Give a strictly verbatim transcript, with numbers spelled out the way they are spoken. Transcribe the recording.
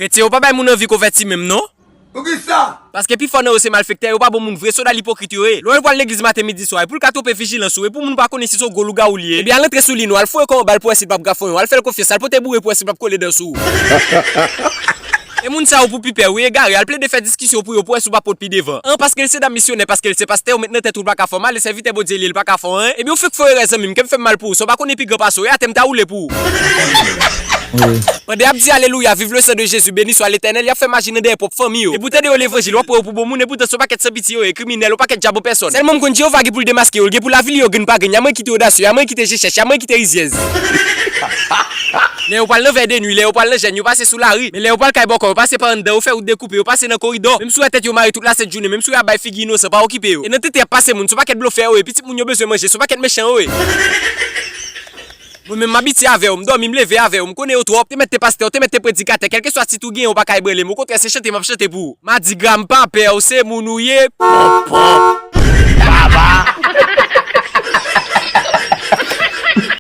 Kretyen yo pa bay moun anvi konvèti menm non. Poukisa? Paske pifò nan yo se malfektè, yo pa bon moun vre, sodal ipokrit yo ye. Lè w pral legliz maten, midi, swa, e pou l ka twonpe vijilans ou, e pou moun pa konnen si se yon gwo lougawou li ye. Ebyen al antre sou li non, al foure kò w anba l pou wè si l p ap gafonn ou, al fè l konfyans, al pote boure pou wè si l p ap kole dan sou ou. E moun sa yo pou pi pè, wi egare, al plede fè diskisyon pou yo pou wè si w p ap pot pi devan. An, paske l se dam misyonè, paske l se pastè, ou met nan tèt ou l pa ka fè w mal, e sèvitè Bondye li ye, l pa ka fè w anyen. Ebyen ou fenk fò erè zanmi m, ke m fè m mal pou ou, sa w pa konnen pi gran pase w, e atè m ta woule pou ou. Pandan y ap di alelouya, viv le sang de Jésus, beni swa Letènèl, y ap fè maji nan dèyè pwòp fanmi yo. Epi w tande yo levanjil, w ap wè yo pou bon moun, epi w tande se yon pakèt san pitye yo ye, kriminèl, yon pakèt djab an pèsòn. Sèl moun m konn Jewova gen pou l demaske yo, l gen pou lavi li yo grenn pa grenn, y a mwen ki te odasye, y a mwen ki te je chèch, y a mwen ki te rizyèz. Lè yo pral nan vè de nwi, lè yo pral nan jèn, yo pase sou lari. Men lè yo pral kay bòkò, yo pase pa anndan, yo fè wout dekoupe, yo pase nan koridò. Menm si w wè tèt yo mare tout lasent jounen, menm si w wè y ap bay figi inosan, pa okipe yo. E nan tenten y ap pase moun, se yon pakèt blofè yo ye, pitit moun yo bezwen manje, se yon pakèt mechan yo ye. Mwen menm m abitye avè yo, m dòmi, m leve avè yo, m konnen yo twòp. Te mèt te pastè, te mèt te predikatè, kèlkeswa tit ou genyen, ou pa ka ebranle m. Okontrè, se chante m ap chante pou ou. Madigra, m pa pè w, se moun ou ye. Pòp, pòp.